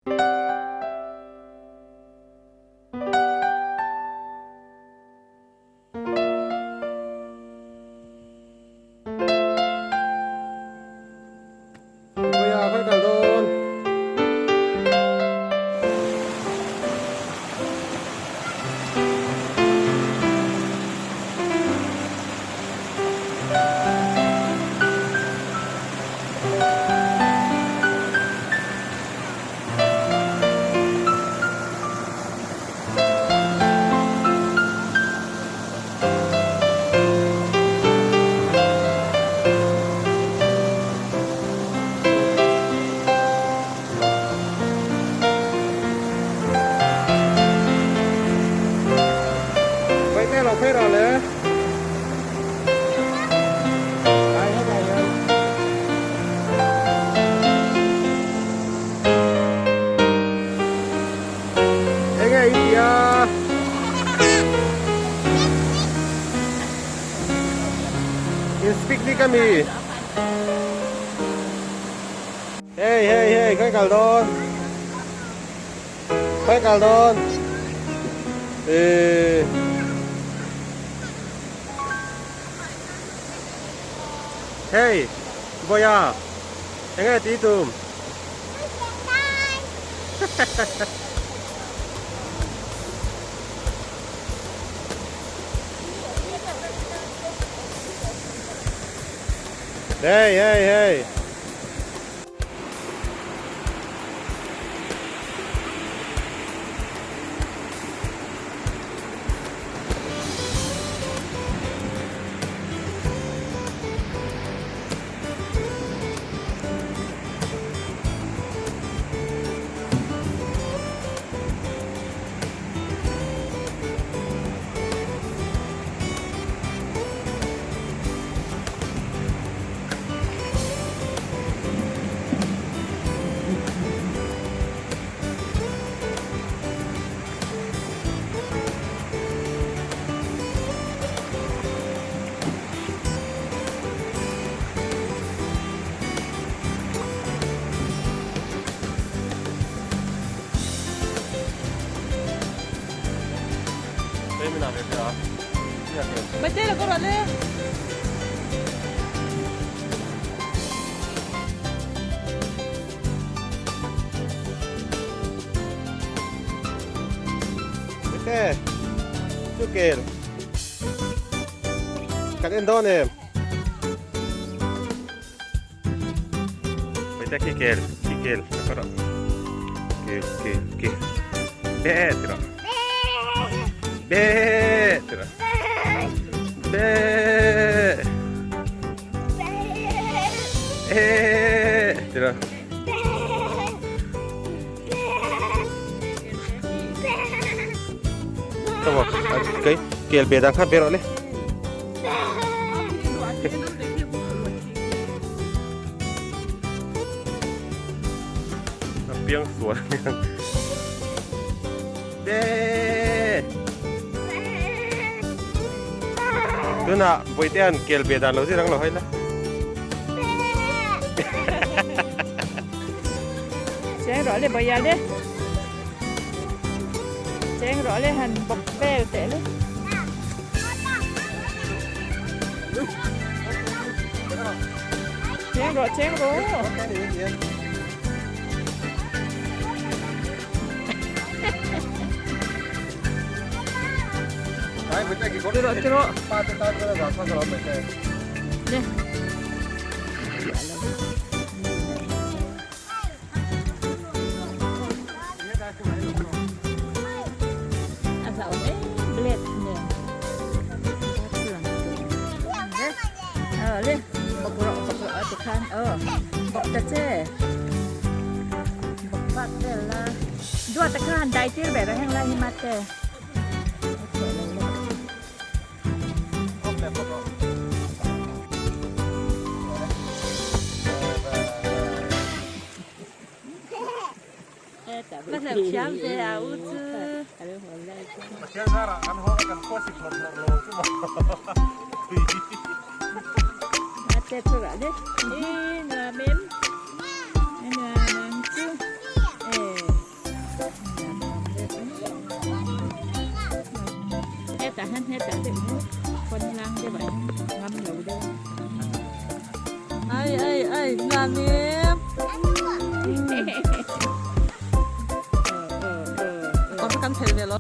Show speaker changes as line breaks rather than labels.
Khawiah khawi kal dawn? Vậy te lo phei rawh le. Ai hetah hian. Enge i tih a? In picnic a mi? Hey hey hey khawi kal dawn? Khawi kal dawn? Ee. Hey Boya enge tih tum? Hey hey hey. Chu kel kan en dawn em Vete khi kel khi kel ka rawh kel kel kel be ti rawh be ti rawh be e ti rawh Kel be dang kha be rawh le. A piang sual aniang. Be. Tunah Bawihte-a'n kel be dan lo zir ang lo hawi la.
Cheng rawh le Bawihia le. Cheng rawh le han bawk vel teh le. Cheng rawh cheng rawh. Rawh rawh. Le. A hlauh em blade nen le bawk rawh bawk rawh a ti khan aw bawk ta che bawk vak vel la duat a khan dai tir ber a heng lai hi mate. Ka hlauh thiam ve a u chu.
Pathian zarah kan haw a kan khua sik hlawrh hlawrh lo chu maw.
Ate chu rah le. E nuam em. E nuam ang chu. E. Hetah deuh hi pawn lang deuh ah hian ngam lo deuh a.
Ai ai ai nuam em. Kawr kan phel ve lo.